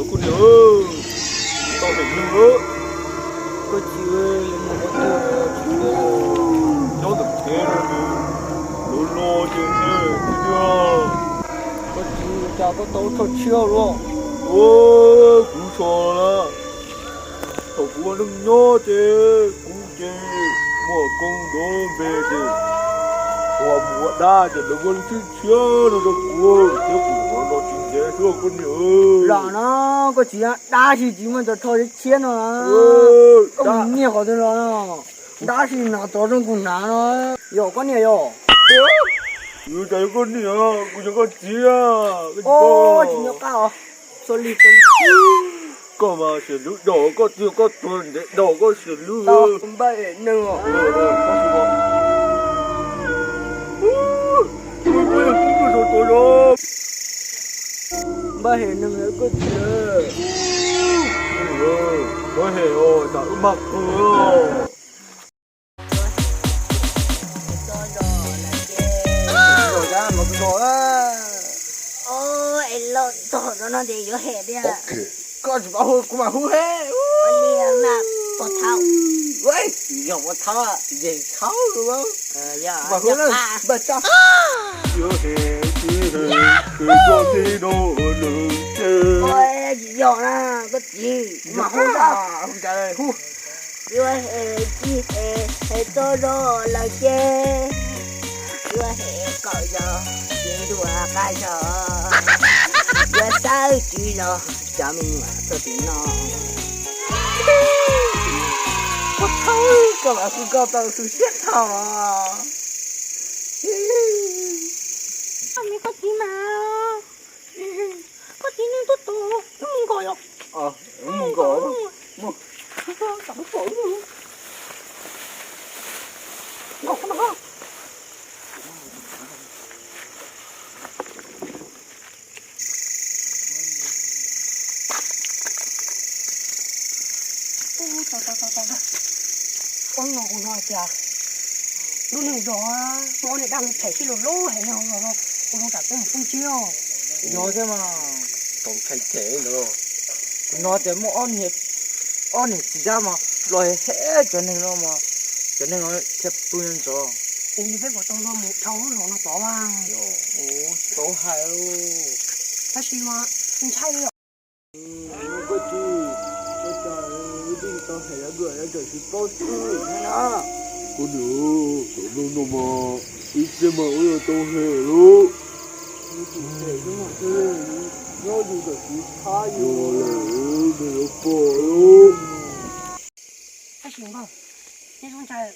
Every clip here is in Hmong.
Koj niam, tau feem nyuj lawm. Koj txiv, yuav mus qhov twg tsis pom. Nyob ntawm tsev no ces lawv los ces ne tiag tiag. Koj txiv, cas koj tau tsho tshiab luaj? Ua, kuv so na, thaum kuv ua neej nyob ces kuv ces muaj koob ntuav npe ces kuv mus ua dab ces lawv muab lub tshiab tshiab no rau kuv thiab kuv los tsis ntev xwb koj niam. Los no, koj txiv, dab tsi tsis muaj cov tsho tshiab no. Koj mus nyiag qhov twg los no? Dab tsi hnav tov zoo kuv hnav no. Yog koj niam yog? Yus cas yog koj niam, kuv yog koj txiv. Tsis nyob qab os. Sorry, sorry. Koj mas xiam hlub, daug koj txiv koj tuag ntev daug koj xiam hlub. Npaj hem neeg os. Npaj hem neeg koj txiv. Npaj hem os, tsam wb mag qw. Es los txog rau no ces yuav hem tiag. Koj tsis paub hu kuv mam hu he. Ua li mas pov thawj. Yog pov thawj, yog thawj los. Kuv mam hu na, npaj tsab. Yuav hem tsis hem, koj txiv no lawm ces. Tsis yog na, koj txiv, kuv mam hu na. Yuav hem tsis hem, hem txog zog lawm ces yuav hem kaum zaus, tsis ntuag qab zog, yuav xawb tsis zog, cov me nyuam txog tim no. Ua thaum koj mam hu koj tau xwb siab thaum. Koj txiv mas, koj txiv neej tuaj tos, wb mus nkaum yom. Wb mus nkaum, mus. Nkaum no. Ub, tau tau tau tau. Ub, no kuv hnov hais tias lub neej zos muaj ob niag dab mus them tib lub lub heev no los, kuv zoo tsam peb mus poob tsib os. Yog thiab mas, thaum them them ntawd kuv hnov tias muaj ob niag, ob niag txiv dab mas los hem cov neeg no mas cov neeg no thiaj pw nyob ntxov. Ub, peb puas tau los mus dhau lub zos no tod mas? Tsis paub hais. Tab sis mas ntshai li os. Koj txiv, ua cas wb twb tsis tau hem lawv dua lawv tseem tsis paub xwb na. Koj niam, cov neeg no mas ib txhia mas wb yuav tau hem lauj. Nyob yus tseem tsis thab yus lawm, nws yuav pom lauj. Tab sis npawg, nej zoo ntshai,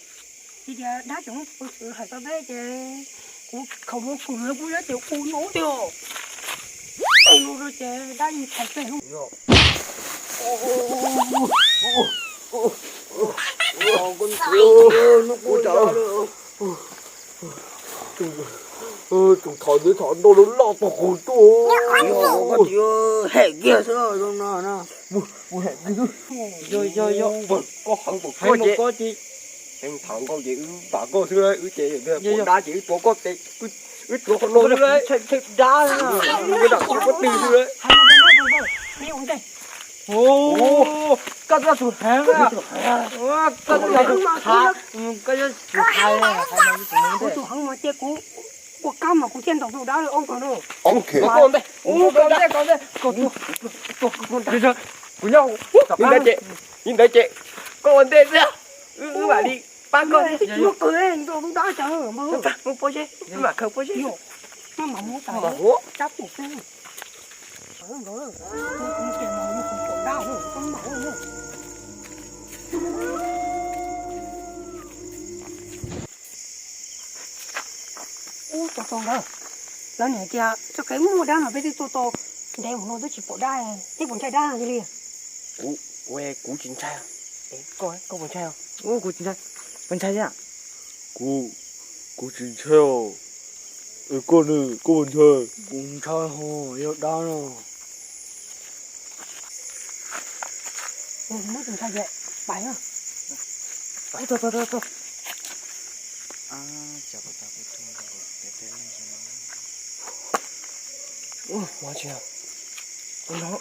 vim tias dab tseem muaj peev xwm hais tau peb ces kuv khaum mus fwm lawv kuj yog tias ua no tiag. Tej no rau ces dab yeej thaiv peb lub. Tsoom thaum ntawd thaum nrau loj loj tog qhov tuaj. Hem kiag xwb zoo no na. Mus hem kiag xwb. Yog yog yog. Koj heev, koj ces heev tham nkauj ces wb vam koj xwb, wb ces pom dab ces wb tuav koj tes, wb tuav qhov no xwb, tshem dab, wb dam qhov pob tw xwb. Koj txoj tus heev, koj txoj tus heev, koj yuav tus heev mas cia kuv ua kab mas kuv thiaj ntaus tus dab ob nkaus no. Koj ntej, koj ntej, kuv nyob li ntawd ces, li ntawd ces koj ua ntej xwb, wb mam li pab koj. Ntaus tus dab cas mus pov seb, wb mam khaws pov seb. Mas mus tas, tsab pum xwb. Ub, tos tos ntawd, lawv niam tias txoj kev muaj dab no peb twb tuaj tau ntev mus no twb tsis pom dab, neb puas ntshai dab li? Kuv, kuv tsis ntshai. Koj, koj puas ntshai? Kuv tsis ntshai. Puas ntshai thiab? Kuv, kuv tsis ntshai os. Es koj ne, koj puas ntshai? Kuv ntshai hos, yog dab no. Muab tus ntshai ces pais na. Ua tsis, kuv hnov,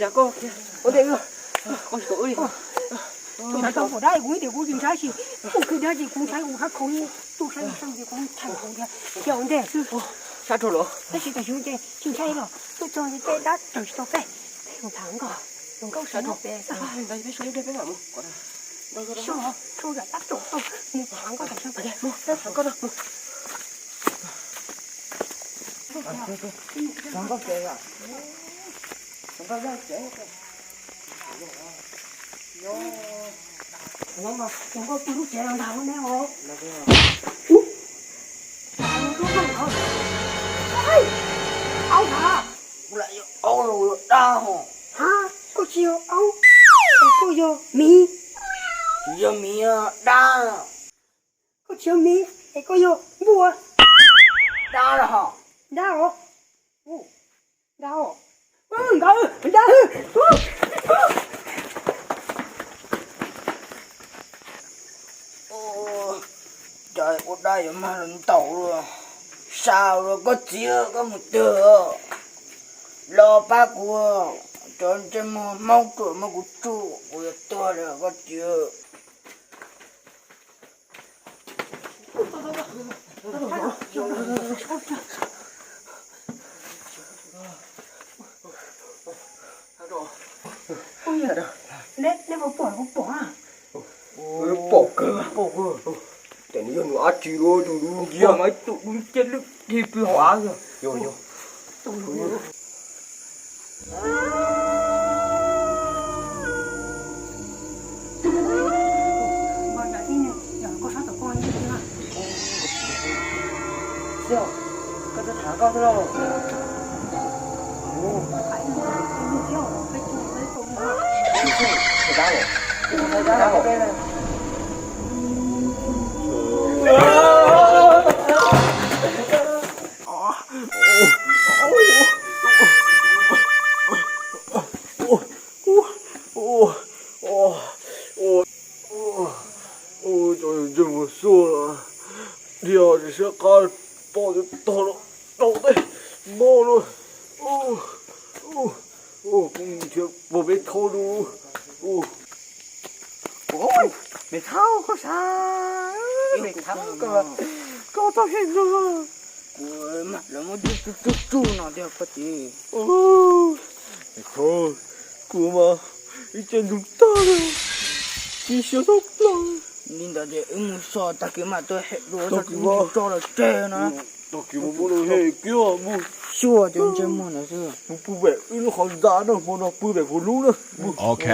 pem dag koj, ua ntej wb, koj tsis tau wb li. Tau pom dab kuv ib tias kuv tsis ntshai, tsis ua kwv dab tsis kuv ntshai, kuv hab khau li, tuaj saib saib ces kuv tshai khau tias cia ua ntej xwb. Sab rau los. Tab sis tam sim no ces tsis ntshai los, tuaj txog ces dab raws tsis tau peb. Peb mus tham nkauj, nkauj sab rau peb xwb. Mus tham nkauj tam sim no. Nkauj pw lub tsev los ntag ne os. Aub hab? Aub los dab hos. Ha, koj tsis yog aub, es koj yog miv? Tsis yog miv, dab. Koj tsis yog miv es koj yog npua? Dab los hos. Dab os. Dab os. Nkawd, nkawd. Cas ua dab yuav mag los ntaus, sab ua koj txiv, koj mus twg? Los pab kuv, cov ntsej muag hmoob ruam muab kuv tsuj, kuv yuav tuag lawm koj txiv. Neb puas pom kuv pom? Pom kawg, pom kawg. Ces nws yog nws dab tsi los, tus dub nciab mas ib tug dub nciab lwj dig pw hauv av. Yog, yog. Koj twb tham koj xwb lauj. Cov ntsej muag xuaj, dhia tsis siab qab, pom tus tog los rau tej no lawm. Kuv nrhiav puag peb thaub lub. Me thaub, koj sav, me thaub, koj txhob hem ntag. Kuv mam los muab tsuj tsuj tsuj no tiag koj txiv. Me thaub, kuv mas ib ce ntug tag li, tsis siab txhob plaws. Li ntawd ces wb mus so tag kis mam tuaj hem dua, tso los tseg no. Tag kis mus muab hem kiag mus. Xyuaj cov ntsej muag ntawd xwb. Mus pw pem wb lub qhov ntxa na, hmo no pw pem kuv lub na. Ok.